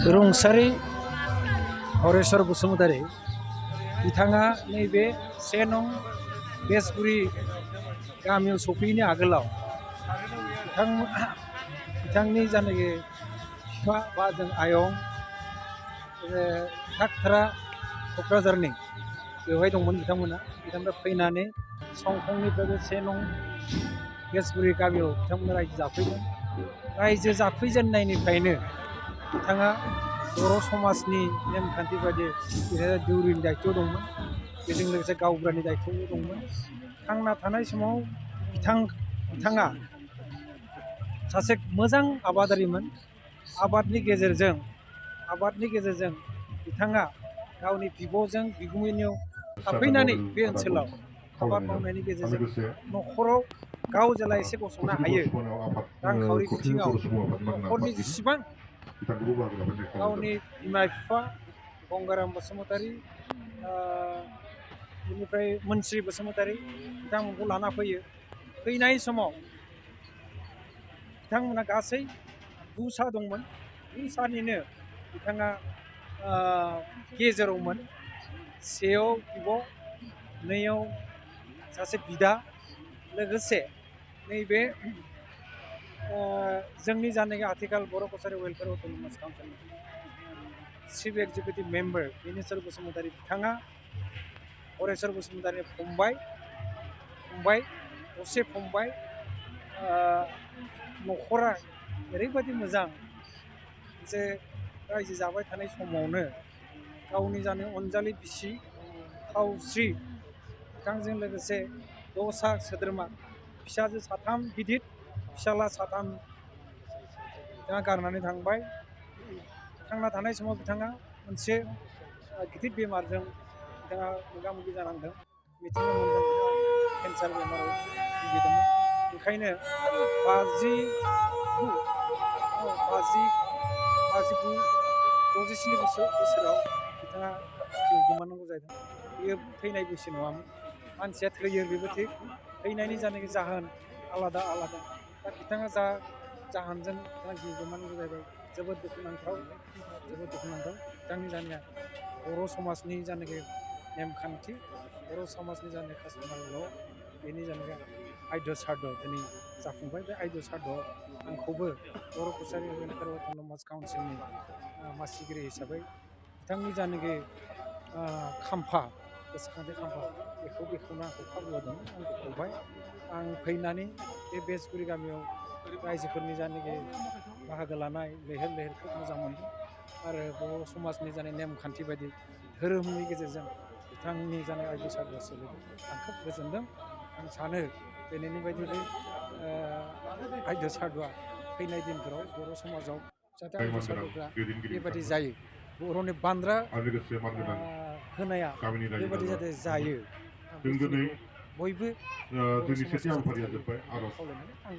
रुंसारि हरेश्वर बसुमतारी बिथाङा नैबे 1 नं बेसगुरि गामियाव सफैयैनि आगोलाव बिथांनि जानाखि बिफा बा जों आयं थागथारा क'क्राझारनि बेवहाय दंमोन बिथांमोना फैनानै संखंनिफ्राय 1 नं बेसगुरि गामियाव बिथांमोना रायजो जाफैदों। रायजो जाफैजेननायनिफ्रायनो बिथाङा बर' समाजनि नेमखान्थि बायदि दौरिनि दायथ' दंमोन, बेजों लोगोसे गावबुरानि दायथ'बो दंमोन। थांना थानाय समाव बिथाङा सासे मोजां आबादारिमोन। आबादनि गेजेरजों बिथाङा गावनि बिब'जों बिगुमैनियाव थाफैनानै बे ओनसोलाव आबाद मावनायनि गेजेरजों न'खराव गाव जेला एसे गसंनो हायो, रांखावरि बिथिङाव न'खरनि जेसेबां गावनि बिमा बिफा गंगाराम बसुमतारी, बेनिफ्राय मोनस्रि बसुमतारी बिथांमोनखौ लाना फैयो। फैनाय समाव बिथांमोना गासै 9 सा दंमोन। 9 सानिनो बिथाङा गेजेरावमोन। 1 आव बिब', 2 आव सासे बिदा, लोगोसे नैबे जोंनि जानाखि आथिखाल बर' कसारि वेलफेयार अट'नमास काउन्सिलनि chief executive member Bineswar Basumatary बिथाङा हरेश्वर बसुमतारीनि फंबाय, असे फंबाय। न'खरा ओरैबायदि मोजां जे रायजो जाबाय थानाय समावनो गावनि अनजालि बिसि फावस्रि बिथांजों लोगोसे 6 सा सोद्रोमा, फिसाजो 3 गिदिर, फिसाला 3 बिथाङा गारनानै थांबाय। थांना थानाय समाव बिथाङा मोनसे गिदिर बेमारजों बिथाङा मोगा मोगि जानांदों। मिथिनो मोनदों बिथाङा केन्सार बेमाराव भुगिदोंमोन। ओंखायनो 67 बोसोराव बिथाङा जिउ गोमानांगौ जादों। बेयो थैनाय बैसो नङामोन। मानसिया थैयो, बेबो थिग। थैनायनि जानाखि जाहोन आलादा। दा बिथाङा जा जाहोनजों बिथाङा जिउ गोमानांगौ जाहैबाय, जोबोद दुखुनांथाव। बिथांनि जानाया बर' समाजनि जानाखि नेमखान्थि, बर' समाजनि जानाखि कास्टमार ल', बेनि जानाखि आयध्य साराद दिनै जाफुंबाय। बे आयध्य सारादआव आंखौबो बर' कसारि वेलफेयार अट'नमास काउन्सिलनि मासिगिरि हिसाबै बिथांनि जानाखि खाम्फा, गोसोखांथि खाम्फा, बेखौ बेखेवनो आंखौ खाबु होदोंमोन। आं बेखेवबाय। आं फैनानै बे बेसगुरि गामियाव रायजोफोरनि जानाखि बाहागो लानाय लैहोर खोब मोजां मोनदों। आरो बर' समाजनि जानाय नेमखान्थि बायदि धोरोमनि गेजेरजों बिथांनि जानाय आयध्य सारादआ सोलिदों। आं खोब गोजोनदों। आं सानो दिनैनि बायदि बे आयध्य सारादआ फैनाय दिनफोराव बर' समाजाव जाहाथे आयध्य सारादफ्रा बेबायदि जायो, बर'नि बान्द्रा होनाया बेबायदि जाहाथे जायो, बेखिनिखौ बयबो बर' समाजनि जाहाथे थायो, खावलायनानै आं